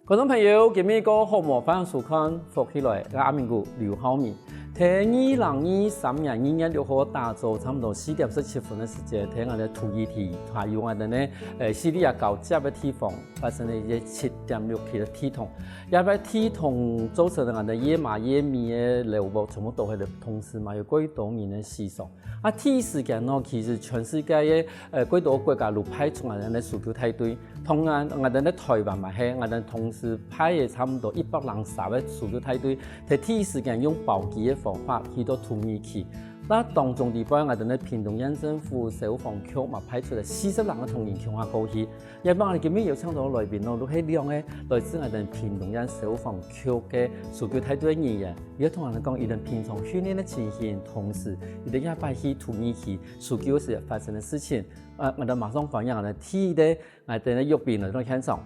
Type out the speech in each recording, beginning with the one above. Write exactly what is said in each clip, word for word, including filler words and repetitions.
觀眾朋友，今晡日過好無？歡迎收看《福氣來》，𠊎阿明哥劉浩明。在二零二三年二月六號打早差毋多四點十七分个時間，在𠊎兜土耳其，還有𠊎兜呢，呃，敘利亞交接个地方，發生了一個七點六級个地動。這個地動造成了𠊎兜葉麻葉脣个樓屋全部倒下來，同時嘛有幾多人个死傷。啊，第一時間呢，其實全世界个，呃，幾多國家都派出𠊎兜个搜救大隊， 當然，𠊎兜在臺灣嘛係，𠊎兜同時派个差毋多一百零三个搜救大隊，在第一時間用包機个方法去到土耳其。那當中裡背，𠊎兜个屏東縣政府消防局嘛派出了四十零个同仁共下過去。也幫𠊎兜今晡日有請到來賓哦，就係兩个來自𠊎兜屏東縣消防局个搜救大隊个人員，也同𠊎兜講，佢兜平常訓練个情形，同時佢兜這擺去土耳其搜救時發生个事情。呃，𠊎兜馬上歡迎𠊎兜第一个 𠊎兜个玉斌來到現場。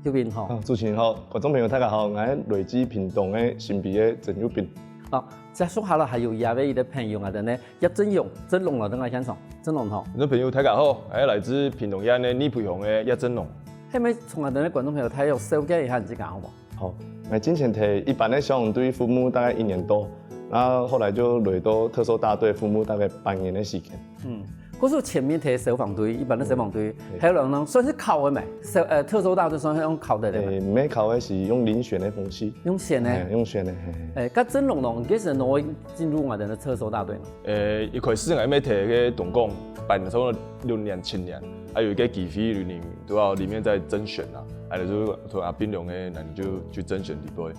玉斌好。啊，主持人好，觀眾朋友大家好，𠊎係來自屏東个新埤个曾玉斌。好，接續下來還有這位个朋友，𠊎兜个葉振勇，振龍來到𠊎現場。振龍好。觀眾朋友大家好，𠊎係來自屏東縣个二圃鄉个葉振龍。係毋係同𠊎兜个觀眾朋友大約紹介一下你自家好無？好，𠊎進前在一般个消防隊服務大概一年多，那後來就來到特搜大隊服務大概半年个時間。 嗯，故所前面在消防隊，一般个消防隊，嗯。還有人呢，算係考个無？消，呃，特搜大隊算係用考个咧。誒，毋係考个，係用遴選个方式。用選个？誒，用選个，嘿，嘿。誒，該振龍呢，你幾時會進入𠊎兜个特搜大隊呢？誒，一開始𠊎乜在該東港辦差不多六年、七年，啊，有一個機會，裡面都要裡面在甄選啊，啊，就同阿斌兩個人就去甄選裡背，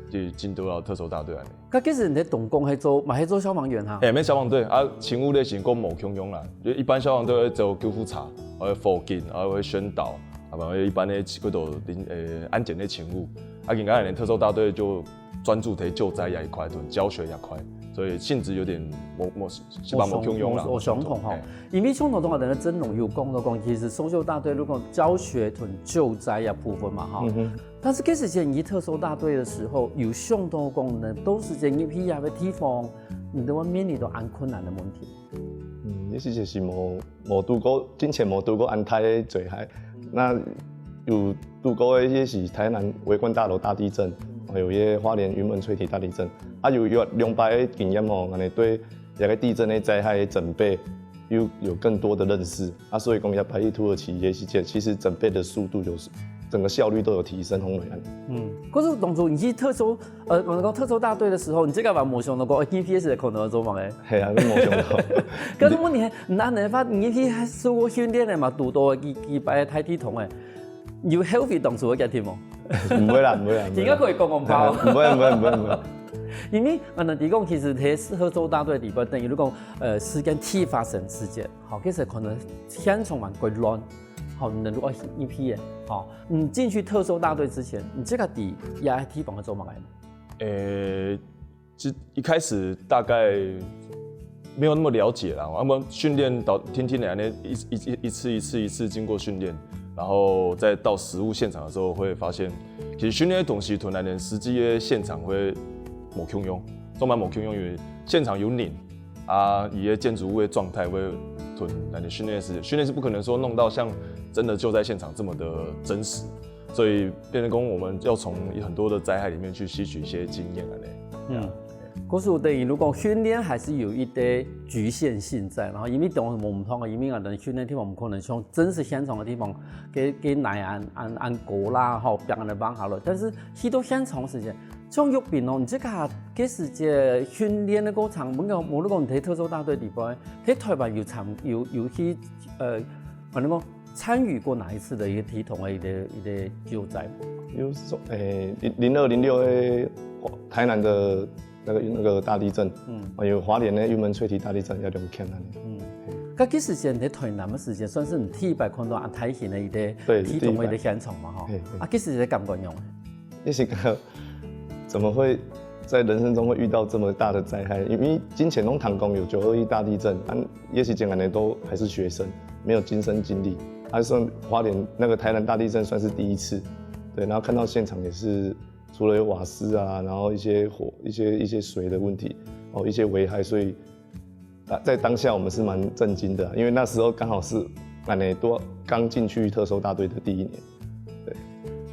就進入到特搜大隊啊。 該其實你在東港係做，嘛係做消防員哈？誒，毋係消防隊啊，勤務類型較無共樣啦。就一般消防隊會走救護車，會火警，啊，會宣導，啊，還有一般个幾多臨，呃，安檢个勤務。啊，今天特搜大隊就專注在救災這一塊，同教學這一塊，所以性質有點無，無，是吧，無共樣啦，無，無相同吼。誒。因為像頭先𠊎兜个振龍有講到講，其實搜救大隊如果教學同救災這部分嘛，哈，嗯哼。 但是該時節你特搜大隊个時候，有想到講呢，到時節入去該个地方，你兜會面臨到恁困難个問題？嗯，該時節係無，無堵過，進前無堵過恁大个災害。該有堵過个，該係台南維冠大樓大地震，還有該花蓮雲門翠堤大地震。啊，有，有兩擺个經驗吼，𠊎兜對這個地震个災害个準備 又有更多的認識。啊，所以講這擺去土耳其个時節，其實準備的速度有，整個效率都有提升，同樣。嗯，可是當初你去特搜，呃，我們講特搜大隊的時候，你這個還無想到講，呃，G P S可能會做麼个？係啊，都無想到。可是問題係，你恁樣發，你去受過訓練个嘛，堵到幾，幾擺个大地動个，有後悔當初个決定無？毋會啦，毋會啦，毋會啦。應該可以講講吧。毋會，毋會，毋會，毋會。因為，呃，你講其實這特搜大隊裡背，等於你講，呃，事件第一發生時間， 好，其實可能現場蠻混亂，好，你如果一批人，好，你進去特搜大隊之前，你這個底下地方係做麼个？呃，其實一開始大概沒有那麼了解啦，我們訓練到天天的那一，一，一，一次一次一次經過訓練，然後再到實務現場的時候，會發現，其實訓練个東西同𠊎兜實際个現場會無共樣，當然無共樣，因為現場有人， 啊，佢个建築物个狀態會同𠊎兜訓練師，訓練師不可能說弄到像真的就在現場這麼的真實，所以變成講我們要從很多的災害裡面去吸取一些經驗來。嗯，故所等於如果訓練還是有一個局限性在，然後因為當然無毋同个，因為𠊎兜訓練地方毋可能像真實現場个地方，該，該泥恁，恁，恁高啦，吼，拚恁樣挷下來，但是去到現場時間， 像玉斌哦，你這個該時節訓練个過程，無論，無論講你在特搜大隊裡背，在台灣有參，有，有去，呃，反正講參與過哪一次的一個地動个一個，一個救災？有說，誒，零，零二、零六个台南的那個，那個大地震，嗯。還有花蓮的雲門翠堤大地震，也兩件啊。嗯。該該時節你在台南个時間，算是你第一擺看到恁大型个一個，對，地動个一個現場嘛，吼。第一擺。嘿，嘿。啊，該時節感覺仰般？ 也是个，怎麼會在人生中會遇到這麼大的災害？因為進前攏聽講有九二一大地震，但該時節𠊎兜都還是學生，沒有親身經歷。還算花蓮那個台南大地震算是第一次，對，然後看到現場也是除了有瓦斯啊，然後一些火、一些，一些水的問題，哦，一些危害，所以 在當下我們是蠻震驚的，因為那時候剛好是𠊎兜都剛進去特搜大隊的第一年。對。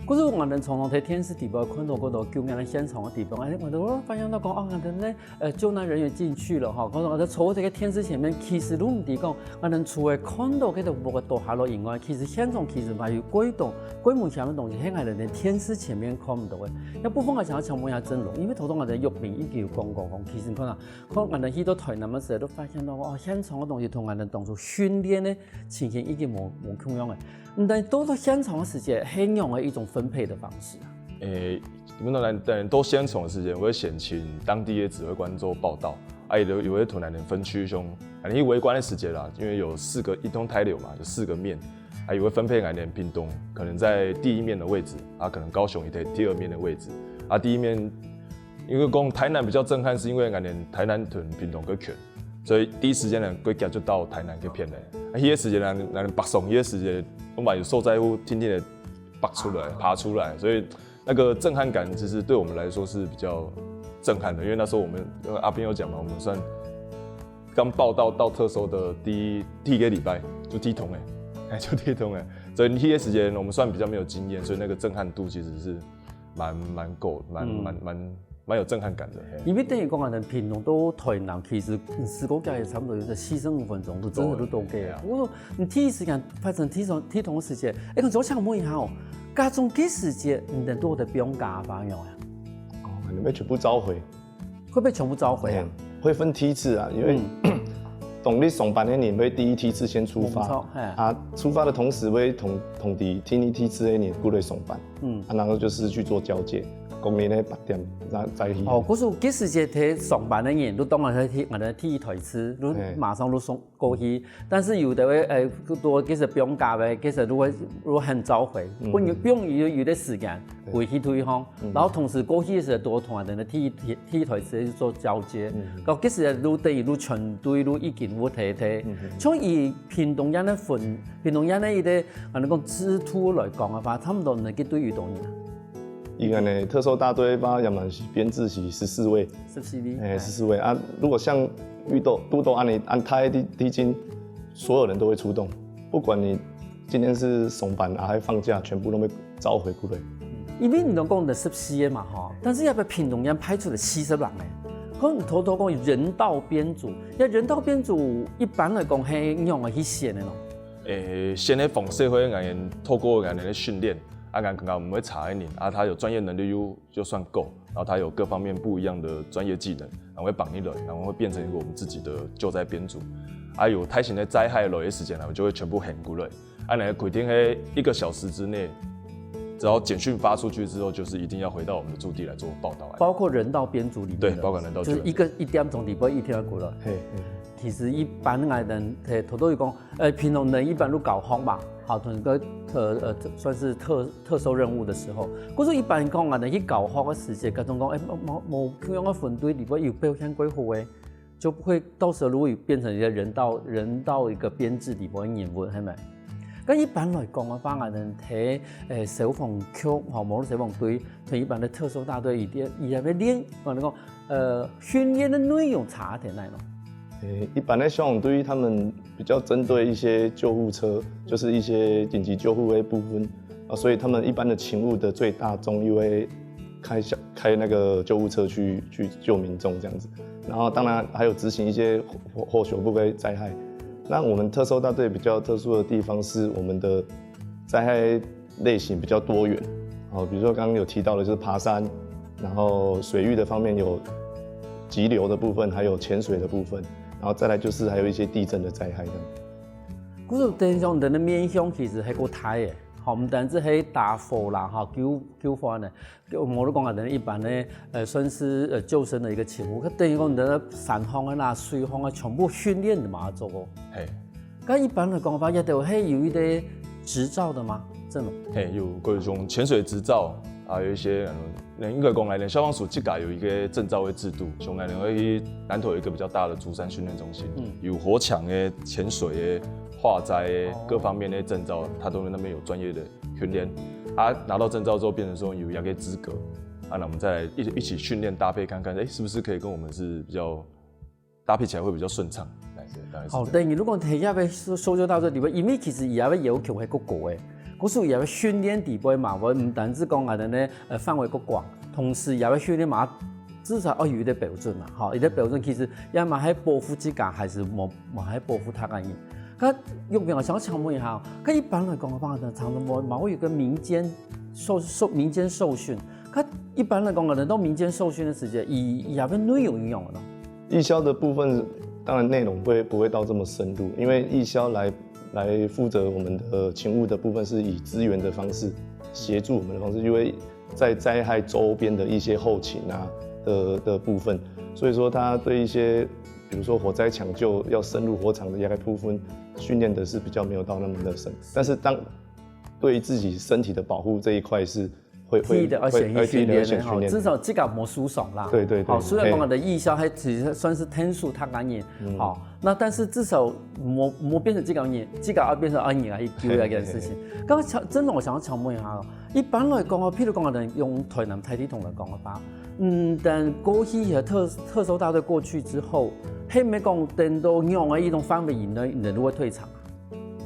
可是𠊎等常常在電視底背看到，看到救援个現場个地方，哎，𠊎等發現到講，哦，𠊎等呢，呃，救難人員進去了哈，可是𠊎等坐在這個電視前面，其實都毋知講，𠊎等除了看到這個屋个倒下來以外，其實現場其實還有幾多、幾危險个東西，係𠊎等在電視前面看毋到个。這部分𠊎想要請問一下振龍，因為頭先𠊎等玉明已經有講過，講其實你看啊，看𠊎等去到台南个時候，都發現到，哦，現場个東西同𠊎等當初訓練个情形已經無、無共樣了。 嗯，但到到現場个時節，係仰个一種分配的方式啊？誒，基本上來，當然到現場个時節，會先請當地个指揮官做報到，啊，也有、也會同𠊎等分區上，啊，你去圍觀个時節啦，因為有四個，一棟大樓嘛，有四個面，啊，也會分配𠊎等屏東，可能在第一面的位置，啊，可能高雄也在第二面的位置，啊，第一面 因為講台南比較震撼，是因為𠊎等台南同屏東較近，所以第一時間呢，會接觸到台南這片个。啊，彼个時間呢，𠊎等北上彼个時間，我嘛有受災戶定定个爬出來、爬出來，所以那個震撼感其實對我們來說是比較震撼的，因為那時候我們，因為阿斌有講嘛，我們算剛報到到特搜的第一、第一個禮拜就地動了，哎，就地動了，所以彼个時間我們算比較沒有經驗，所以那個震撼度其實是 蠻、蠻夠，蠻、嗯。蠻、蠻、蠻有震撼感的。嘿。因為等於講啊，屏東到台南其實，嗯，坐高鐵也差不多有四十五分鐘，就真的就到个啊。對啊。我說，你第一時間發生地動、地動个時間，哎，可是𠊎想問一下哦，該種个時間，你等都有在放假吧？有啊？哦，你們全部召回。會不會全部召回啊？嗯，會分梯次啊，因為嗯。當日上班个人會第一梯次先出發，沒錯，嘿。啊，出發的同時會通、通知第二梯次个人過來上班。 嗯。啊，然後就是去做交接，講明呢八點再、再去。哦，可是這時節在上班个人，都當然係第、𠊎等第一梯次，都嘿。馬上都送過去。但是有的會，誒，都其實放假个，其實都會、都還召回，嗯。不用、不用有、有的時間，對。回去退房，嗯。然後同時過去个時候，都同𠊎等个第一、第一梯次去做交接。嗯。然後其實都等於都全隊都已經有在在。嗯。像以屏東縣个分 屏東縣个一個，啊，你講制度來講个話，差不多能夠對於多少人啊？以𠊎等特搜大隊吧，也蠻是編制是十四位。十四位。哎，十四位啊。如果像遇到、遇到恁樣恁大个地、地震，所有人都會出動，不管你今天是上班啊還放假，全部都會召回過來。因為你都講的十四个嘛吼，但是也被屏東縣派出了四十人呢。可能偷偷講人道編組，那人道編組一般來講係仰般去選个咯？ 誒，現在方式會，𠊎等透過𠊎等个訓練，啊，𠊎等毋會差个人，啊，他有專業能力又、就算夠，然後他有各方面不一樣的專業技能，然後會幫你來，然後會變成一個我們自己的救災編組。啊，有大型的災害來个時間，我們就會全部喊過來。啊，那個規定係一個小時之內，只要簡訊發出去之後，就是一定要回到我們的駐地來做報到。包括人道編組裡面的，對，包括人道編組。就是一個一點鐘裡背一定要過來。嘿，嗯。其實一般來講，嘿，頭頭有講， 呃，屏東人一般都教學嘛，吼，同个特、呃，特、算是特、特搜任務的時候，可是一般講啊，你去教學个時節，該種講，誒，無、無、無共樣个分隊裡背有表現過好个，就會到時候如果有變成一個人道、人道一個編制裡背个人物，係無？該一般來講个話，𠊎等在，誒，消防局，吼，無論消防隊，同一般个特搜大隊，佢等、佢等个練，講，呃，訓練个內容差在哪咯？誒，一般个消防隊他們比較針對一些救護車，就是一些緊急救護的部分啊，所以他們一般的勤務的最大宗又會開小、開那個救護車去、去救民眾這樣子。然後當然還有執行一些火、火、火球部的災害。那我們特搜大隊比較特殊的地方是我們的災害 類型比較多元。哦，比如說剛剛有提到的就是爬山，然後水域的方面有急流的部分，還有潛水的部分，然後再來就是還有一些地震的災害這樣。故所等於講，人个面向其實還夠大个，吼，毋單止係打火啦，吼，救、救火呢，無你講啊，人一般呢，呃，算是，呃，救生的一個勤務，佢等於講，人个山防啊、水防啊，全部訓練都嘛做過。嘿。 該一般來講个話，這兜係有一個執照的嗎？這種？嘿，有各種潛水執照，啊，有一些，嗯，應該講來講，消防署自家有一個證照的制度，像來講，去南投有一個比較大的竹山訓練中心，嗯。有火場的、潛水的、化災的，哦。各方面的證照，他都在那邊有專業的訓練。啊，拿到證照之後，變成說有一個資格，啊，那我們再來一、一起訓練搭配看看，誒，是不是可以跟我們是比較 搭配起來會比較順暢。大概是、大概是這樣。哦，等於如果係這个搜、搜救大隊裡背，因為其實佢个要求係較高个，故所也愛訓練底背嘛，𠊎毋單止講𠊎等呢，呃，範圍較廣，同時也愛訓練嘛，至少愛有一個標準嘛，吼，一個標準其實也嘛係保護自家，還係無，無係保護他人。該玉萍啊，想要請問一下哦，該一般來講个話呢，常常嘛，嘛會有個民間受，受，民間受訓，該一般來講可能到民間受訓的時間，以，以下个內容有用的呢？义消的部分，當然內容會不會到這麼深入，因為義消來來負責我們的勤務的部分是以支援的方式協助我們的方式，因為在災害周邊的一些後勤啊的的部分，所以說他對一些比如說火災搶救要深入火場的一些部分訓練的是比較沒有到那麼的深，但是當對於自己身體的保護這一塊是會會第一个愛先去訓練的吼，會第一个會先訓練至少自家無受傷啦。對對對好，雖然講嘿你的義消還其實算是天數他人，好，那但是至少無無變成這个人，這个要變成二人來救那件事情。剛剛想，真的我想要請問一下哦，一般來講哦，譬如講，人用台南大地動來講的話，嗯，等過去的特特搜大隊過去之後，還沒講等到用的一種範圍以內，人會退場啊。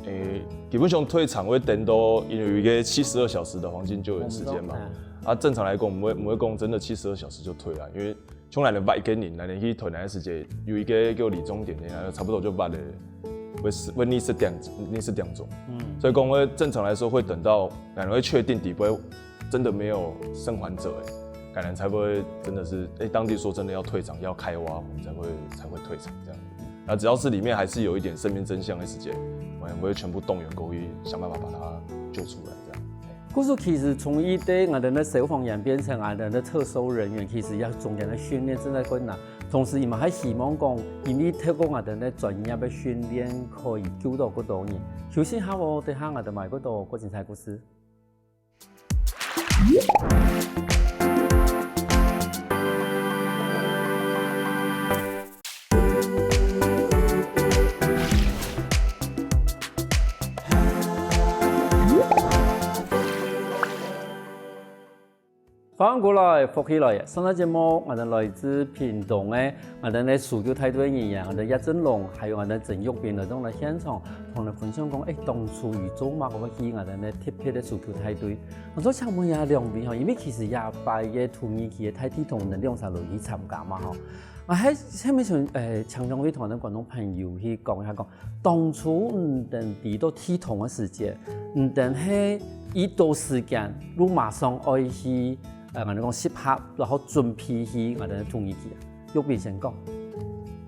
诶，基本上退場會等到，因為有一個七十二小時的黃金救援時間嘛。嗯啊，正常來講，我們會我們會講真的七十二小時就退了，因為從來的外跟人來去台南的時間，有一個叫李宗典的，然後差不多就八个，會會二十點二十點鐘。嗯，所以講會正常來說會等到，可能會確定底部真的沒有生還者，哎，可能才會真的是，哎，當地說真的要退場要開挖，我們才會才會退場這樣。那只要是裡面還是有一點生命徵象的時間，我們會全部動員過去想辦法把他救出來這樣。故所其實從一个𠊎等个消防員變成𠊎等个特搜人員，其實也中間个訓練真个困難。同時，佢嘛還希望講，因為透過𠊎等个專業个訓練，可以救到更多人。休息下哦，等下𠊎等還有更多過精彩故事。 歡迎過來，福氣來！上个節目，𠊎等來自屏東个，𠊎等个搜救大隊人員，𠊎等葉振龍，還有𠊎等曾玉萍來到𠊎等現場，同𠊎等分享講，誒，當初佢做麼个會去𠊎等个特別个搜救大隊。𠊎想請問一下兩位吼，因為其實這擺个土耳其个大地動，你等兩儕都有去參加嘛吼。啊，還還沒想，誒，請兩位同𠊎等觀眾朋友去講一下講， 當初你等知到地動个時節，你等係幾多時間，就馬上愛去，呃，𠊎等講集合，然後準備去𠊎等个土耳其啊？玉萍先講。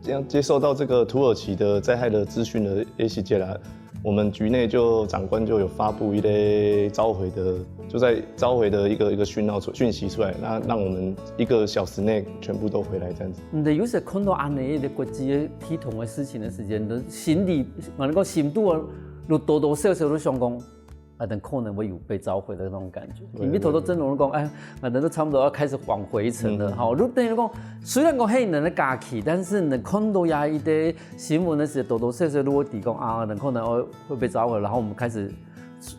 這樣接受到這個土耳其的災害的資訊的一些啦，我們局內就長官就有發布一類召回的，就在召回的一個一個訊號出訊息出來，那讓我們一個小時內全部都回來這樣子。你等有時看到恁樣一個國際个地動个事情个時間，你的心裡，𠊎等講心肚啊，有多多少少都想講，啊，等可能會有被召回的那種感覺。對你面頭都真的講，哎，啊，等都差不多要開始往回程了哈。如等於講，雖然講嘿，你的假期，但是你看到呀一些新聞的時候，多多少少都會提供啊，等可能會會被召回，然後我們開始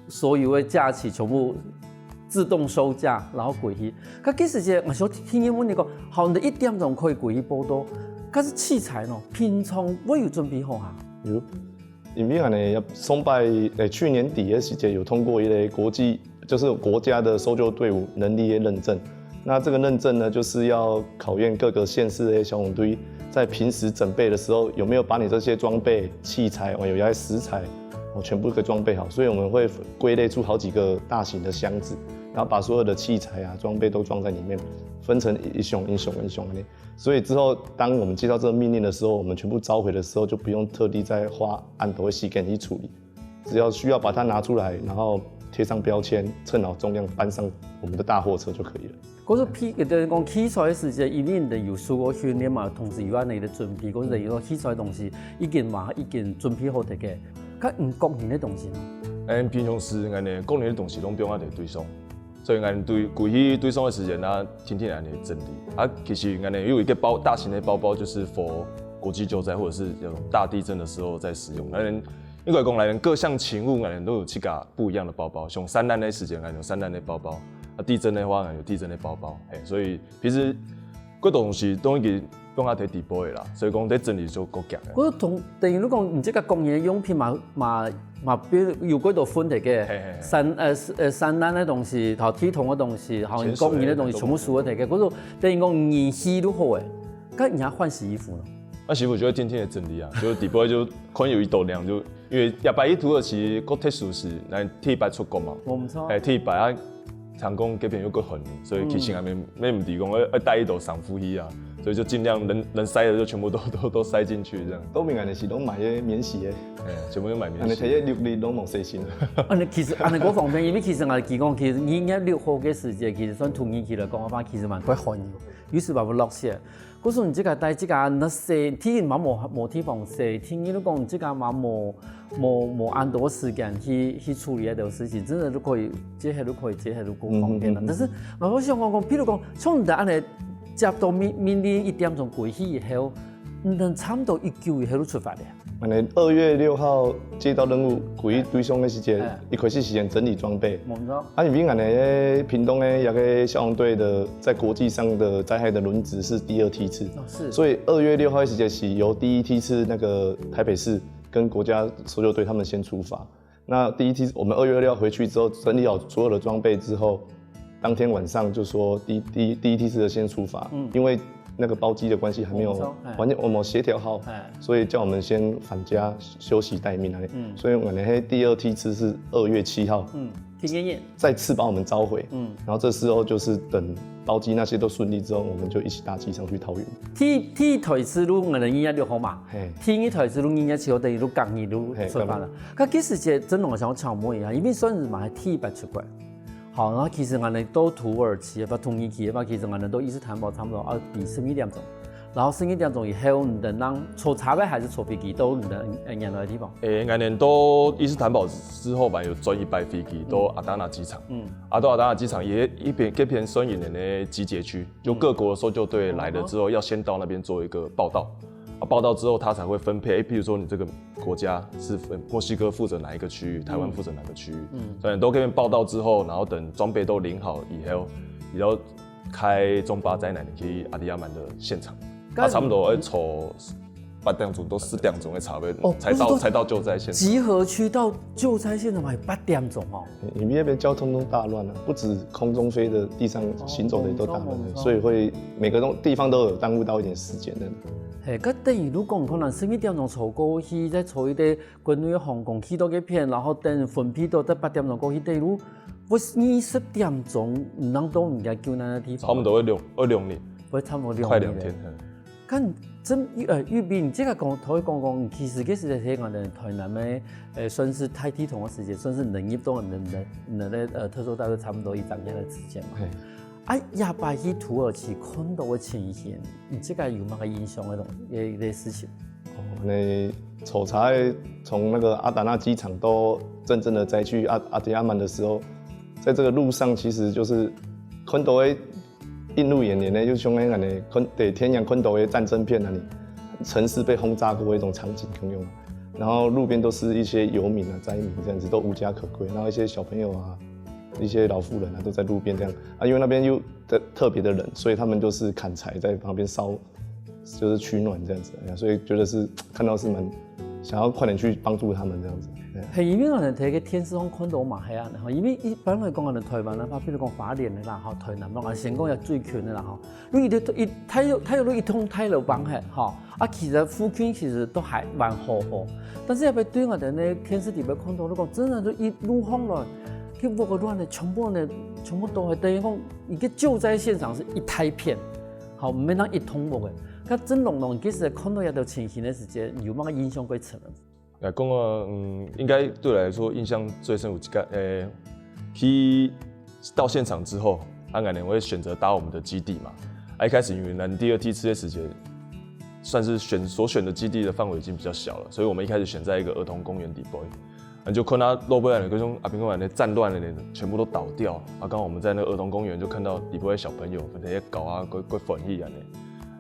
所有的假期全部自動收假，然後歸去。可其實我想聽你問你講，好，你一點鐘可以歸去報到，可是器材呢，平常會有準備好啊？有，因為呢，上擺誒去年底的時間有通過一個國際，就是國家的搜救隊伍能力的認證。那這個認證呢，就是要考驗各個縣市的消防隊在平時整備的時候，有沒有把你這些裝備、器材，哦，有些食材，哦，全部給裝備好。所以我們會歸類出好幾個大型的箱子，然後把所有的器材啊、裝備都裝在裡面，分成一箱一箱一箱的。所以之後，當我們接到這個命令的時候，我們全部召回的時候，就不用特地再花恁多的時間去處理。只要需要把它拿出來，然後貼上標籤，秤好重量，搬上我們的大貨車就可以了。可是譬，等於講器材个時間，因為你等有受過訓練嘛，同時有恁樣个準備，可是等於講器材个東西已經嘛已經準備好个，該你個人个東西呢？誒，平常時𠊎等個人个東西攏放在隊上，所以𠊎等對歸去隊上个時間啊，天天恁樣整理。啊，其實𠊎等有一個包大型的包包，就是for國際救災或者是那種大地震的時候在使用。𠊎等 應該講來講，各項勤務𠊎等都有自家不一樣的包包，像山難的時間，𠊎等有山難的包包，啊，地震的話，𠊎等有地震的包包，嘿，所以其實各種東西都已經用下忒底背个啦，所以講這整理就夠強个。毋過同等於你講，你這个工藝个用品嘛嘛嘛，比如有幾多分个，嘿嘿嘿。三呃呃三難个東西，吼，鐵桶个東西，吼，潛水个工藝个東西，全部收忒个。毋過等於講你洗就好个，該你還換洗衣服呢？那洗衣服就會定定个整理啊，就底背就可能有一斗涼，就因為禮拜一、初二其實較特殊係，來第一擺出國嘛，無錯。哎，第一擺啊， 長工這片又較寒，所以其實還沒沒問題，講要要帶一斗衫褲去啊，所以就盡量能能塞的就全部都都都塞進去這樣。都明年是攏買个免洗个，哎，全部都買免洗。恁樣摕个六日攏無洗身。恁樣其實恁樣較方便，因為其實𠊎講，其實二月六號个時節，其實算土耳其來講个話，其實蠻快寒个，有時嘛會落雪。 故所你這个帶這个，那洗，第一嘛無無地方洗，第二你講這个嘛無無無恁多時間去去處理這兜事情，真的都可以，這下都可以，這下都夠方便了。嗯嗯嗯嗯。但是𠊎想講講，譬如講，像你恁樣接到明明日一點鐘歸去以後，你等差不多幾久以後就出發了？ 恁樣二月六號接到任務，歸去對上个時節，哎。一開始是先整理裝備。無錯。啊，因為恁樣屏東个這个消防隊的在國際上的災害的輪值是第二梯次，哦，是。所以二月六號个時節是由第一梯次那個台北市跟國家搜救隊他們先出發。 那第一梯，我們二月六號回去之後，整理好所有的裝備之後，當天晚上就說第第第一梯次的先出發，嗯。因為那個包機的關係還沒有，沒錯，哎。完全我們協調好，哎。所以叫我們先返家休息待命啊。嗯。所以我們那第二梯次是二月七號，嗯，天天夜。再次把我們召回，嗯。然後這時候就是等包機那些都順利之後，我們就一起搭機上去桃園。第第一梯次係二月六號嘛，嘿。第二梯次係二月七號，等於係隔日就出發了。 該其實這真正想請問一下，因為算是嘛係第一擺出國。好，然後其實𠊎等到土耳其，不，土耳其个話，其實𠊎等到伊斯坦堡差不多愛飛十二點鐘，然後十二點鐘以後，你等人坐車位還是坐飛機到你等呃原來的地方？誒，𠊎等到伊斯坦堡之後，嘛有轉一擺飛機到阿達那機場。嗯。啊，到阿達那機場也一邊這片算𠊎等个集結區，就各國的搜救隊來了之後，要先到那邊做一個報到。 啊，報到之後，他才會分配。誒，譬如說你這個國家是分墨西哥負責哪一個區域，台灣負責哪個區域，嗯。所以都這片報到之後，然後等裝備都領好以後，然後開中巴載𠊎等去阿迪亞曼的現場。啊，差不多要坐八點鐘到十點鐘个車位，哦，才到，不是都才到救災現場。集合區到救災現場嘛，八點鐘哦。因為那邊交通都大亂了，不止空中飛的，地上行走的都大亂了，哦，所以會每個東地方都有耽誤到一點時間的。 嘿，該等於如果可能十二點鐘坐過去，再坐一個國內航空去到該片，然後等分配到在八點鐘過去，等於會二十點鐘，毋能到人家救難的地方。差不多會兩，會兩日。會差不多兩日。快兩天，嗯。看，真，呃，玉斌，你這個講，頭先講講，其實這是在香港的台南的，呃，算是太地同的時間，算是能入到能能能的，呃，特搜大隊差不多一整年的時間嘛。嘿。 啊，這擺去土耳其看到个情形，你這個有麼个印象个東西，个个事情？哦，那坐車從那個阿達那機場到真正的災區阿阿迪亞曼的時候，在這個路上其實就是看到个映入眼簾的，就像那個呢，看對天然看到个戰爭片那裡，城市被轟炸過的一種場景，有沒有？然後路邊都是一些遊民啊、災民這樣子，都無家可歸，然後一些小朋友啊、一些老婦人啊都在路邊這樣啊，因為那邊又 特特別的冷，所以他們就是砍柴在旁邊燒，就是取暖這樣子，哎呀，所以覺得是看到是蠻想要快點去幫助他們這樣子。哎呀。嘿，因為𠊎等在个電視上看到嘛，係啊，吼，因為一般來講，𠊎等台灣个話，比如講花蓮个啦，吼，台南啦，先講也最近个啦，吼，因為佢佢佢有佢有一棟大樓板嘿，吼，啊，其實附近其實都還蠻好吼，但是也被對𠊎等个電視裡面看到，如果真的就一路上來，去屋个亂的，全部呢，全部都係等於講 一個救災現場是一大片，好，毋免講一棟屋个。該鄭龍龍，其實看到這兜情形个時節，有麼个印象較深？來講啊，嗯，應該對我來說印象最深有一個，呃，去到現場之後，啊，𠊎等會選擇搭我們的基地嘛。啊，一開始因為𠊎等第二梯次个時間，算是選所選的基地的範圍已經比較小了，所以我們一開始選在一個兒童公園底背。 啊，就看到路邊个那種阿兵哥那戰亂的人全部都倒掉，啊，剛好我們在那個兒童公園就看到底部的小朋友，可能也搞啊，怪怪歡喜啊呢。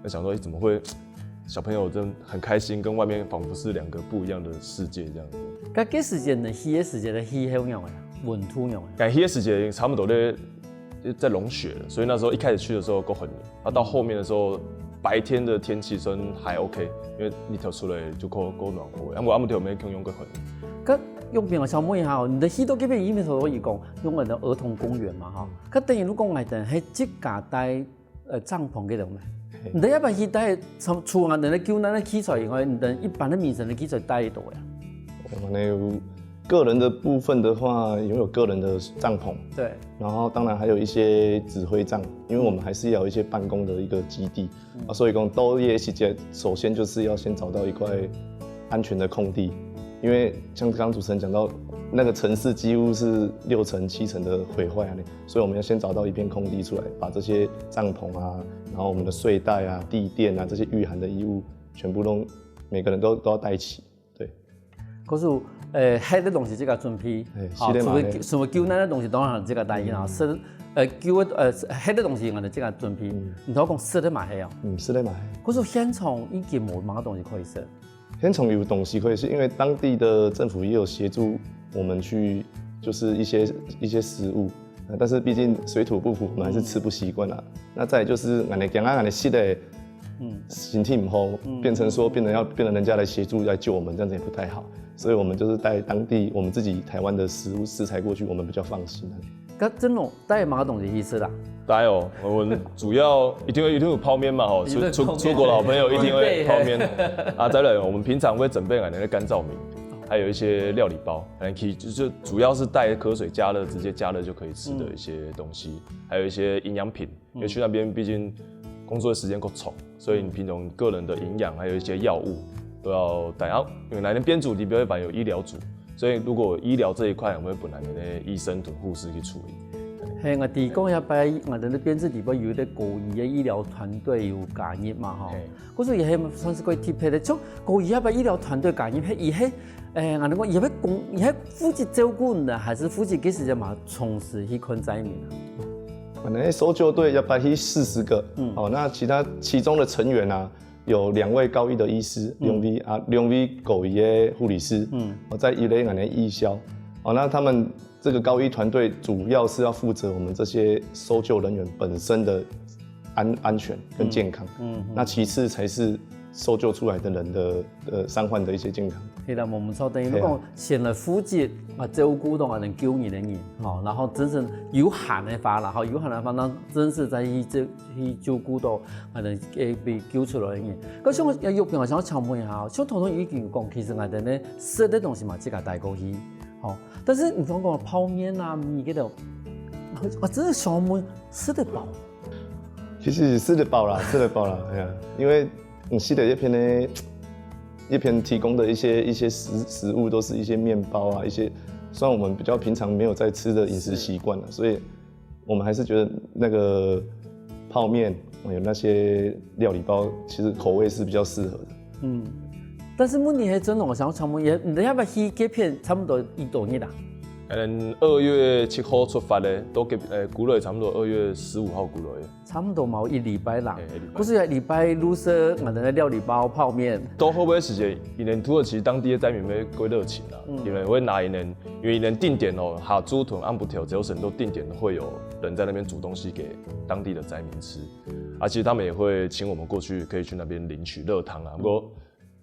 那想說，誒，怎麼會小朋友真的很開心，跟外面仿佛是兩個不一樣的世界這樣子。該該時節呢，去个時節个氣候仰仔？溫度仰仔？該去个時節差不多在在融雪了，所以那時候一開始去的時候夠很冷，啊，到後面的時候白天的天氣算還OK，因為日頭出來就夠夠暖和，啊無啊無天氣共樣較寒。該玉萍啊，想問一下哦，你在去到該片，因為頭先有講用个兒童公園嘛吼，該等於如果𠊎等係自家帶呃帳篷該種呢？你等愛毋愛去帶除除了恁樣个救難个器材以外，你等一般个民生个器材帶幾多呀？我們有個人的部分的話，擁有個人的帳篷，對，然後當然還有一些指揮帳，因為我們還是要有一些辦公的一個基地。啊，所以講到夜時節，首先就是要先找到一塊安全的空地，因為像剛剛主持人講到，那個城市幾乎是六成七成的毀壞啊，所以我們要先找到一片空地出來，把這些帳篷啊，然後我們的睡袋啊、地墊啊這些禦寒的衣物，全部都每個人都都要帶齊。對，可是呃，該个東西自家準備，哎，好，是的嘛，除了除了救難个東西，當然自家帶去啊，是呃救个呃該个東西，𠊎等自家準備。你頭講食个嘛係哦，嗯，是的嘛。可是現場已經無麼个東西可以食。現場有東西可以吃，因為當地的政府也有協助我們去，就是一些一些食物，呃但是畢竟水土不服，我們還是吃不習慣啦。那再來就是俺的講啊，俺的食的，嗯，身體不好，變成說變成要變成人家來協助來救我們，這樣子也不太好。所以我們就是帶當地我們自己台灣的食物食材過去，我們比較放心啊。該真龍帶麼个東西去食啊？帶哦，我們主要一定會一定有泡麵嘛吼，出出出國的好朋友一定會泡麵啊。再來，我們平常會準備俺的乾燥米，還有一些料理包，然後可以就就主要是帶科水加熱，直接加熱就可以吃的一些東西，還有一些營養品，因為去那邊畢竟工作的時間夠長，所以你平常個人的營養還有一些藥物都要帶。然後因為那邊編組裡面會有醫療組，所以如果醫療這一塊，我們會本來的醫生同護士去處理。係，𠊎知講該擺，𠊎等个編制裡背有一個高醫个醫療團隊有加入嘛吼。可是也係算是較特別个，像高醫該擺醫療團隊加入，係佢係，誒，𠊎等講佢係公，佢係負責照顧呢，還是負責該時節嘛，同時去看災民啊？可能搜救隊要派去四十个，嗯，哦，那其他其中的成員啊，有兩位高醫的醫師，兩位啊，兩位高醫的護理師，嗯，哦，再一位可能義消，哦，那他們這個高醫團隊主要是要負責我們這些搜救人員本身的安安全跟健康，嗯，那其次才是搜救出來的人的呃傷患的一些健康。係啦，無毋著，等於講先來負責啊照顧到𠊎等救人个人，吼，然後真正有閒个話啦，吼，有閒个話，那真正再去照去照顧到𠊎等誒被救出來个人。可是我玉萍，𠊎想要請問一下，像頭先已經有講，其實𠊎等呢食个東西嘛，自家帶過去，吼，但是你講講泡麵啊、米該種，我真的想問，食得飽？其實食得飽啦，食得飽啦，哎呀，因為你西的一片呢，一片提供的一些一些食食物都是一些麵包啊，一些雖然我們比較平常沒有在吃的飲食習慣了，所以我們還是覺得那個泡麵有那些料理包，其實口味是比較適合的。嗯，但是問題係真的，𠊎想要請問，你你要不要去該片差不多幾多日啊？嗯，二月七號出發的，都給呃，古磊差不多二月十五號古磊。差不多嘛，一禮拜啦。哎一禮拜。可是禮拜六食，𠊎等个料理包、泡麵。到後尾時間，因為土耳其當地的災民會過熱情啊，因為會拿因為因為定點哦，下晝同暗晡頭朝晨都定點會有人在那邊煮東西給當地的災民吃，而且他們也會請我們過去，可以去那邊領取熱湯啊。不過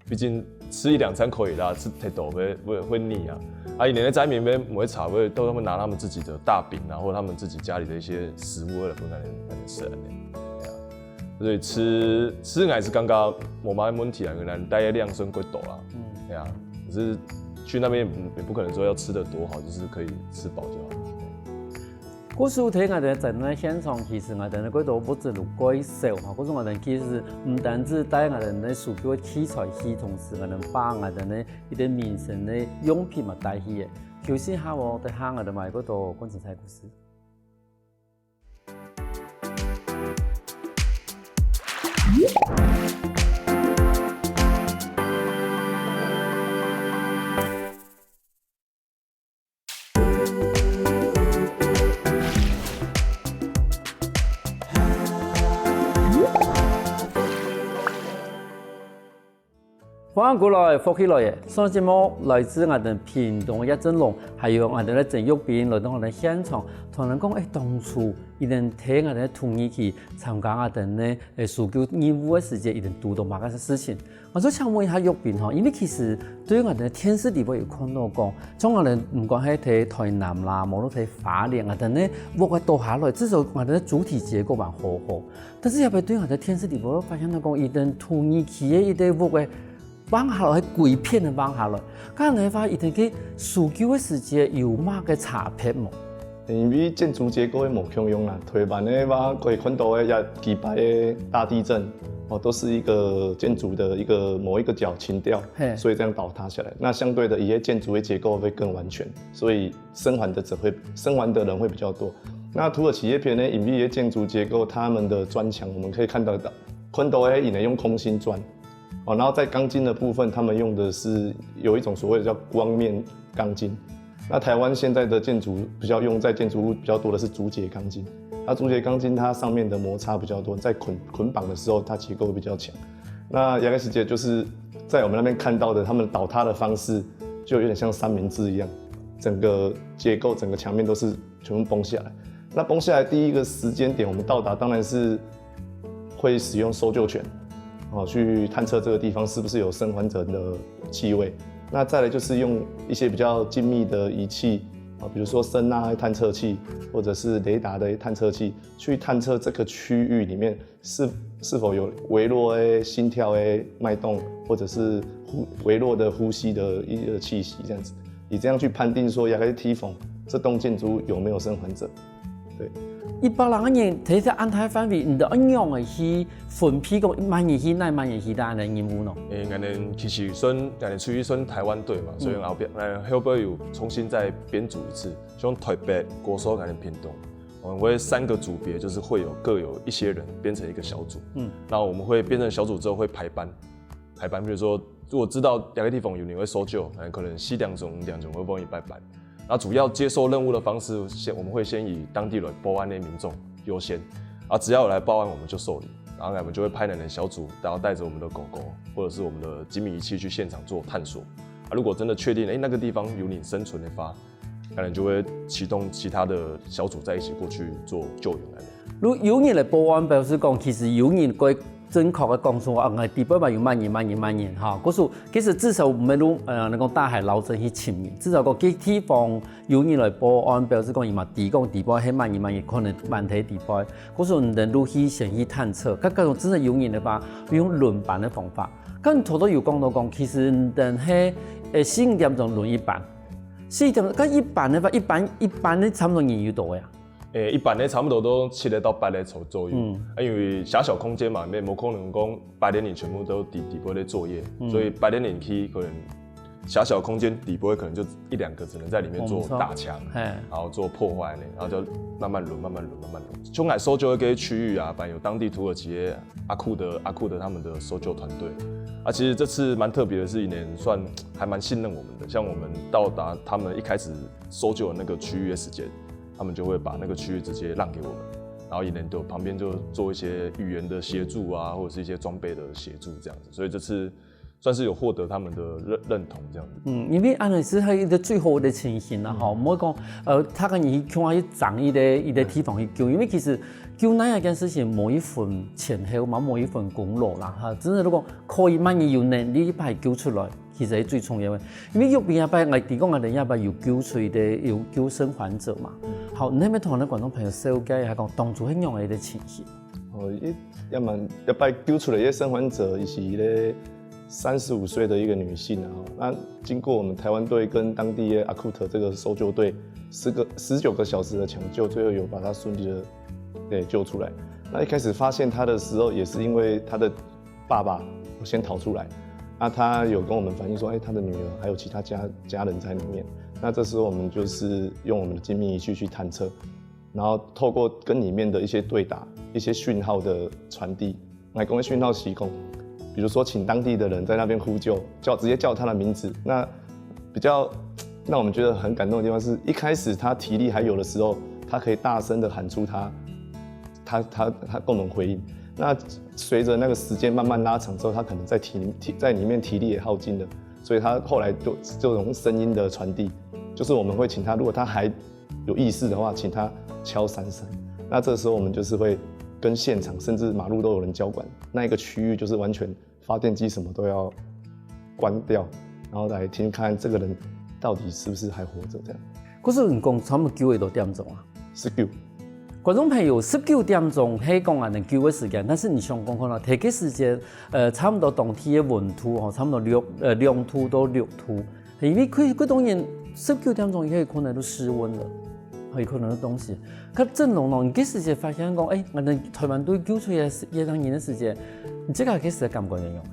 畢竟吃一兩餐可以啦，食太多會會會膩啊。啊，因為災民會不會吵，會都會拿他們自己的大餅啊，或者他們自己家裡的一些食物，為了分那邊那邊吃的。所以吃吃還是剛剛我媽問題啊，原來大概量算過多啦。嗯，對啊，可是去那邊也不也不可能說要吃的多好，就是可以吃飽就好。故事聽𠊎等在那現場，其實𠊎等个過多物資有蓋少哈。故事𠊎等其實毋單止帶𠊎等个搜救个器材去，同時𠊎等把𠊎等个一點民生个用品嘛帶去个。休息下哦，等下𠊎等還過多更精彩故事。平安過來，福氣來了。上節目來自𠊎兜屏東个葉正龍，還有𠊎兜个曾玉斌來到𠊎兜現場，同𠊎兜講，欸，當初佢兜在𠊎兜个土耳其參加𠊎兜个，欸，搜救任務个時節，佢兜堵著麼个事情。𠊎想請問一下玉斌吼，因為其實對𠊎兜電視裡背有看到講，像𠊎兜毋管係在台南啦，無論在花蓮，𠊎兜个屋个倒下來，至少𠊎兜个主體結構還好好。但是也會對𠊎兜電視裡背發現到講，佢兜土耳其个一個屋个 橫下來，係歸片个橫下來。該恁樣个話，佢兜个搜救个時節有麼个差別無？因為建築結構个無共樣啦，台灣个話可以看到个也幾擺个大地震，哦，都是一個建築的一個某一個角傾掉，嘿。所以這樣倒塌下來。那相對的，佢个建築个結構會更完全，所以生還的者會生還的人會比較多。那土耳其這片呢，因為个建築結構，他們的磚牆我們可以看得到，看到个佢兜用空心磚， 哦，然後在鋼筋的部分，他們用的是有一種所謂的叫光面鋼筋。那台灣現在的建築比較用在建築物比較多的是竹節鋼筋。那竹節鋼筋它上面的摩擦比較多，在捆捆綁的時候它結構比較強。那亞克西姐就是在我們那邊看到的，他們倒塌的方式就有點像三明治一樣，整個結構、整個牆面都是全部崩下來。那崩下來第一個時間點，我們到達當然是會使用搜救犬，哦，去探測這個地方是不是有生還者的氣味。那再來就是用一些比較精密的儀器，啊，比如說聲呐探測器，或者是雷達的探測器，去探測這個區域裡面是是否有微弱的心跳的脈動，或者是呼微弱的呼吸的一個氣息這樣子。你這樣去判定說，這個地方這棟建築有沒有生還者。對。一般人个人，在這恁大範圍，你兜愛仰般去分配講，麼人去哪，麼人去哪个任務呢？誒，𠊎兜其實算，𠊎兜屬於算台灣隊嘛，所以後邊，呃，後背有重新再編組一次，像台北、高雄、𠊎兜屏東，我們會三個組別，就是會有各有一些人編成一個小組。嗯，那我們會編成小組之後會排班，排班，比如說，如果知道哪個地方有人會搜救，哎，可能四點鐘、五點鐘會幫你排班。那主要接受任務的方式，先，我們會先以當地來報案的民眾優先，啊，只要有來報案，我們就受理，然後我們就會派人的小組，然後帶著我們的狗狗或者是我們的精密儀器去現場做探索。啊，如果真的確定，哎，那個地方有人生存的話，可能就會啟動其他的小組再一起過去做救援。如有人來報案，表示講其實有人會正確个講出，啊，𠊎知背嘛有麼人、麼人、麼人，哈。故所其實至少毋會用，呃，你講大海撈針去尋人，至少講該地方有人來報案，表示講佢嘛知講知背係麼人、麼人，可能問題知背。故所你等就去先去探測，看看真的有人个話，用輪班个方法。剛頭頭有講到講，其實你等係，呃，四五點鐘輪一班，四五點，該一班个話，一班，一班个差不多人有多少啊？誒，一般个差不多都七個到八個左左右。嗯。啊，因為狹小空間嘛，也無可能講八個人全部都底底部咧作業，嗯。所以八個人去可能狹小空間底部可能就一兩個只能在裡面做打槍，哦，不錯。嘿。然後做破壞呢，然後就慢慢輪，慢慢輪，慢慢輪。像𠊎搜救个區域啊，反正有當地土耳其个阿庫德，阿庫德他們的搜救團隊。啊，其實這次蠻特別的是，佢等算還蠻信任我們的。像我們到達他們一開始搜救的那個區域的時間，他們就會把那個區域直接讓給我們，然後佢等就旁邊就做一些語言的協助啊，或者是一些裝備的協助這樣子。所以這次算是有獲得他們的認，認同這樣子。嗯，因為恁樣係一個最好个情形啦，吼，嗯。毋好講，呃，大家人去共下去爭一個，一個地方去救，因為其實救難這件事情無一分前後嘛，無一分功勞啦，哈，真的如果可以，萬一有能力，一擺救出來，其實係最重要个。因為玉斌這擺，𠊎知講𠊎等這擺有救出一個，有救生還者嘛。好，你係毋係同𠊎等觀眾朋友紹介一下，講當初係仰般个情形？哦，一，要麼，這擺救出來个生還者，佢係一個三十五歲的一個女性啊，吼。那經過我們台灣隊跟當地的阿庫特這個搜救隊十個，十九個小時的搶救，最後有把她順利的，對，救出來。那一開始發現她的時候，也是因為她的爸爸有先逃出來，那她有跟我們反映說，哎，她的女兒還有其他家，家人在裡面。那這時候我們就是用我們的精密儀器去探測，然後透過跟裡面的一些對答、一些訊號的傳遞，來，講个訊號係講，比如說請當地的人在那邊呼救，叫，直接叫她的名字。那比較讓我們覺得很感動的地方是，一開始她體力還有的時候，她可以大聲的喊出她，她，她，她跟我們回應。那随着那个时间慢慢拉长之后，他可能在体体在里面体力也耗尽了，所以他后来就就用声音的传递，就是我们会请他，如果他还有意识的话，请他敲三声。那这时候我们就是会跟现场甚至马路都有人交管，那一个区域就是完全发电机什么都要关掉，然后来听看这个人到底是不是还活着这样。可是你讲差不多九个多点钟啊？十九，观众朋友，十九点钟係讲恁久个时间，但是你想讲看啦，第个时间，呃，差不多当地个温度吼，差不多六呃两度到六度，因为佢佢当然十九点钟也可能都失温了，有可能个东西。可真龙龙，你个时间发现讲，哎，俺们台湾队救出来一个人个时间，你这个个时间感觉怎样？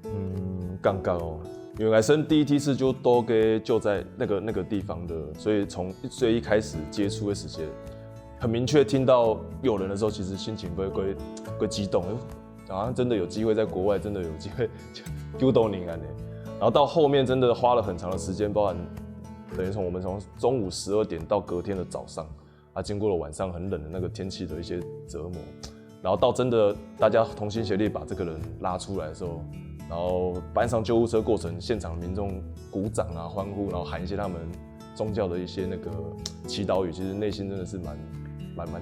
嗯，尴尬哦，因为我生第一梯次就都给就在那个那个地方的，所以从最一开始接触的时间，很明确听到有人的时候，其实心情会会会激动，好像真的有机会在国外，真的有机会救到你啊呢。然后到后面真的花了很长的时间，包含等于从我们从中午十二点到隔天的早上，啊，经过了晚上很冷的那个天气的一些折磨，然后到真的大家同心协力把这个人拉出来的时候，然后搬上救护车过程，现场民众鼓掌啊、欢呼，然后喊一些他们宗教的一些那个祈祷语，其实内心真的是蛮蛮蛮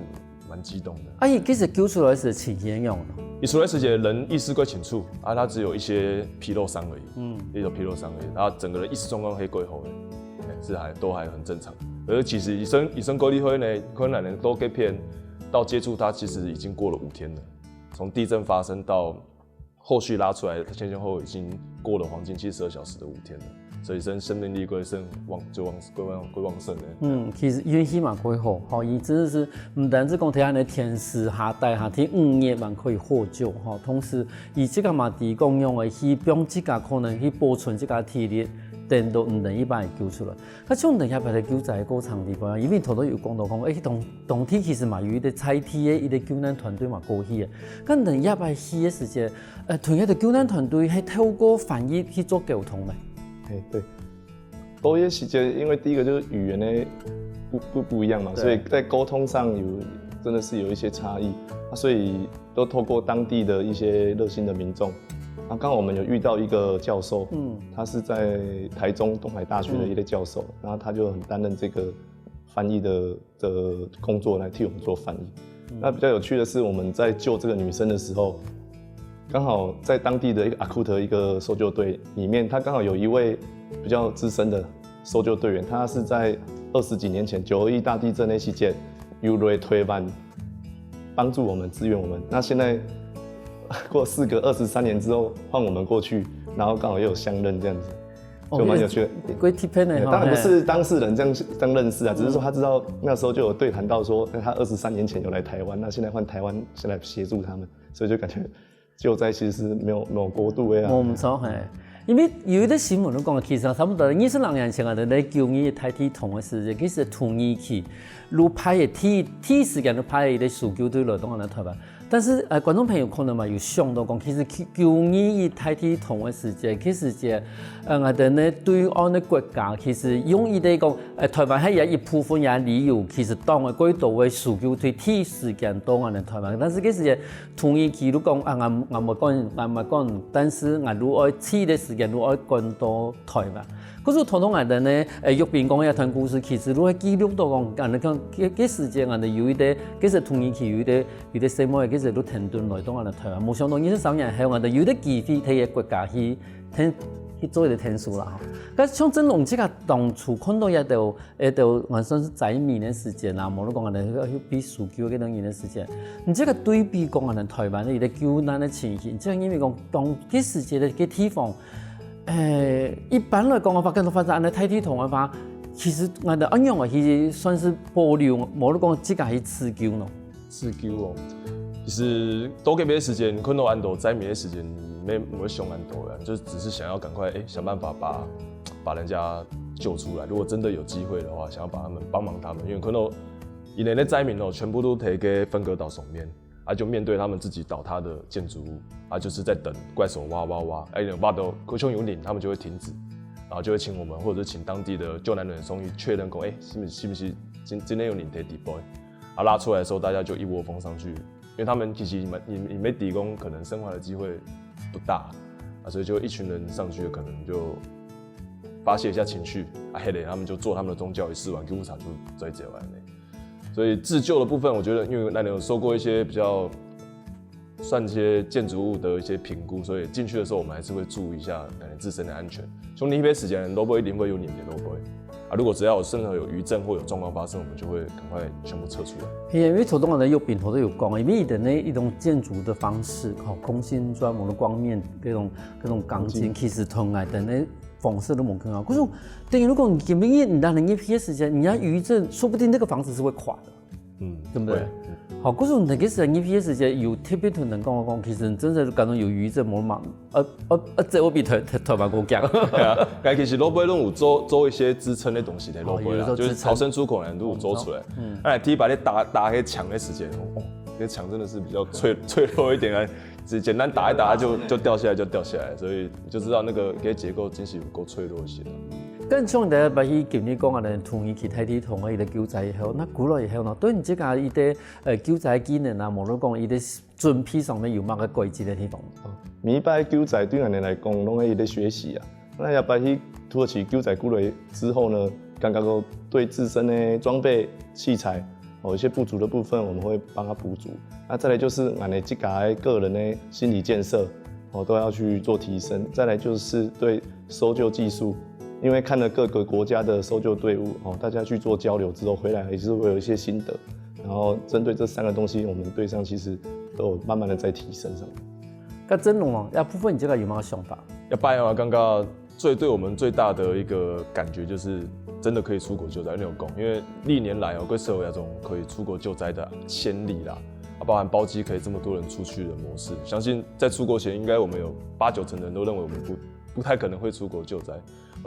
蛮激动的。啊，佢其实救出来是情形样咯。一出来时节人意识过清楚啊，他只有一些皮肉伤而已，嗯，一种皮肉伤而已，然后整个人意识状况黑过后，是还都还很正常。而其实医生医生过了后呢，困难人都给骗到接触他，其实已经过了五天了，从地震发生到后续拉出来，前前后后已经过了黄金七十二小时的五天了，所以生生命力归生旺就旺归旺归旺盛了。嗯，其实运气蛮可以好，吼，佢真的是毋单止讲睇下个天时下大下，天五月蛮可以获救，吼，同时佢自家嘛提供用个去帮自家可能去保存自家体力，等到毋等一般救出来。佢像等下排个救灾个过程里边，因为头头有讲到讲，诶，当当地其实嘛有一个在地个一个救难团队嘛过去个，咁等下排去个时间，呃，同一个救难团队系透过翻译去做沟通个。哎，对。多一些细节，因为第一个就是语言的不不不一样嘛，所以在沟通上有真的是有一些差异，啊，所以都透过当地的一些热心的民众，啊，刚好我们有遇到一个教授，嗯，他是在台中东海大学的一个教授，然后他就很担任这个翻译的的工作来替我们做翻译。那比较有趣的是，我们在救这个女生的时候，刚好在当地的一个阿库特一个搜救队里面，他刚好有一位比较资深的搜救队员，他是在二十几年前九二一大地震那期间，有来台湾帮助我们、支援我们。那现在过事隔二十三年之后，换我们过去，然后刚好又有相认这样子。就蛮有趣的。过特别个，当然不是当事人这样这样认识啊，只是说他知道那时候就有对谈到说，他二十三年前有来台湾，那现在换台湾先来协助他们，所以就感觉救灾其实是没有没有国度的啊。我们知道嘿，因为有一个新闻都讲，其实差不多二十零年前啊，在九二一大地动个时节，其实土耳其路派个第第一时间路派个搜救队来到咱台湾。 但是呃，观众朋友可能嘛有想到讲，其实九二一大地动个时节，其实个呃，我等呢对岸个国家，其实用一个讲，呃，台湾还有一部分也理由，其实当个过多个搜救队第一时间到我们台湾，但是其实个土耳其如讲啊，俺俺没讲，俺没讲，但是俺如果去个时间，如果赶到台湾。可是头头俺等呢，呃，玉斌讲一段故事，其实如果记录到讲，俺等看，这这时间俺等有一个，其实土耳其有一个。 有个細妹，其实都停顿来到俺台湾，无想到二十三年后，俺有个机会，在个国家去听去做一个听书啦。但像真龙这个当初看到一个一个，还算是灾民的时间啦，无论讲俺去被搜救个人的时间，你这个对比讲俺台湾的一个救难的情形，这样因为讲当这时节的个地方。 诶，一般来讲个话，跟发生安尼大地动个话，其实俺的安样啊，其实算是保留，无你讲自家去自救咯。自救哦，其实多给别的时间，看到安多灾民的时间，没没想安多了，就只是想要赶快哎想办法把把人家救出来。如果真的有机会的话，想要把他们帮忙他们，因为看到以前的灾民哦，全部都提个分隔岛上面。 啊，就面对他们自己倒塌的建筑物，啊，就是在等怪手挖挖挖，哎，挖到好像有灵，他们就会停止，然后就会请我们或者是请当地的救难人员送去确认过，哎，是不是是不是今今天有灵在底部？啊，拉出来的时候，大家就一窝蜂上去，因为他们其实也蛮也也没提供可能生还的机会不大啊，所以就一群人上去可能就发泄一下情绪啊，迄个他们就做他们的宗教仪式完，救护车就追走了呢。所以自救的部分，我觉得因为那里有受过一些比较算一些建筑物的一些评估，所以进去的时候我们还是会注意一下可能自身的安全。兄弟，一般时间都不会一定会有你的都不会啊，如果只要有任何有余震或有状况发生，我们就会赶快全部撤出来。因为头先个人有病，头都有讲，因为人呢一种建筑的方式，吼，空心砖、木的光面，各种各种钢筋，其实同来的那方式都蛮好。可是等于如果你今日你当然入去的时间，你要余震，说不定那个房子是会垮的。嗯，对不对？好，可是你个时间，你个时间有特别同人讲讲，其实真的感觉有余震，没嘛，呃呃呃，这我比台台台湾国家。对啊，但其实落尾都有做做一些支撑的东西在落尾啦，就是逃生出口呢，都有做出来。嗯，哎，第一把你打打开墙的时间，哦，那墙真的是比较脆脆弱一点啊，只简单打一打就就掉下来就掉下来，所以你就知道那个个结构真是有够脆弱一些的。更重要的，把去给你讲啊，同意去台地同意的救灾以后，那过了以后呢，对你这个一个呃救灾技能啊，无论讲一个准备上面有么个改进的地方？每一摆救灾对俺来讲，拢是一个学习啊。那一摆去土耳其救灾过来之后呢，刚刚说对自身的装备、器材，哦，一些不足的部分，我们会帮他补足。那再来就是俺的自家个人的心理建设，哦，都要去做提升。再来就是对搜救技术，因为看了各个国家的搜救队伍，哦，大家去做交流之后，回来也是会有一些心得。然后针对这三个东西，我们队上其实都有慢慢的在提升上。那真龙啊，要部分你这个有没有想法？要拜啊，刚刚最对我们最大的一个感觉就是真的可以出国救灾，因为有讲，因为历年来哦，各社会那种可以出国救灾的先例啦，啊，包含包机可以这么多人出去的模式，相信在出国前，应该我们有八九成的人都认为我们不不太可能会出国救灾。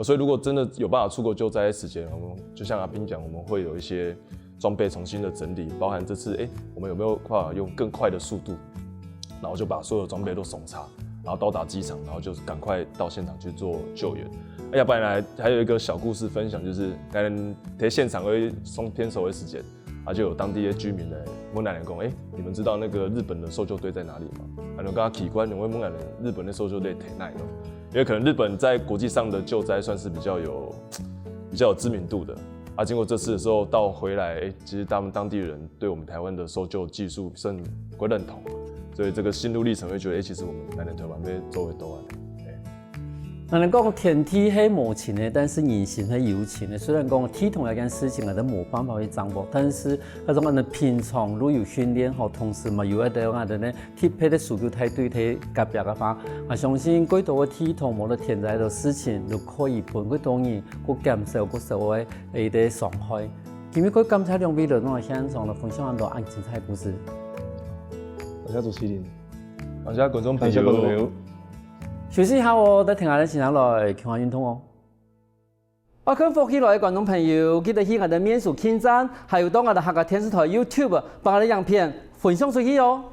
所以如果真的有办法出国救灾的时间，我们就像阿斌讲，我们会有一些装备重新的整理，包含这次哎，我们有没有办法用更快的速度，然后就把所有装备都送查，然后到达机场，然后就赶快到现场去做救援。哎呀，本来还有一个小故事分享，就是刚才在现场会送天手的时间，啊，就有当地的居民来问奶奶讲，哎，你们知道那个日本的搜救队在哪里吗？啊，我刚刚奇怪，你会问奶奶日本的搜救队在哪里？因为可能日本在国际上的救灾算是比较有比较有知名度的。啊，经过这次的时候到回来，其实他们当地人对我们台湾的搜救技术甚不认同，所以这个心路历程会觉得，哎，其实我们台湾被周围都完。那人讲天地是无情的，但是人心是有情的。虽然讲地动这件事情啊，都无办法去掌握，但是那种人平常如有训练吼，同时嘛有一个人呢，特别的需求在对待隔壁个话，啊，相信过多个地动，无论天灾个事情，就可以分过多人，过减少过少个一个伤害。今日过感谢两位来到现场来分享很多恁精彩个故事。感谢主持人，感谢观众朋友。感谢观众朋友。休息一下哦，再听下来先来健康运动哦。阿坤福气来个观众朋友，记得去我们的面书网站，还有到我们的客家电视台YouTube，把我们的影片分享出去哦。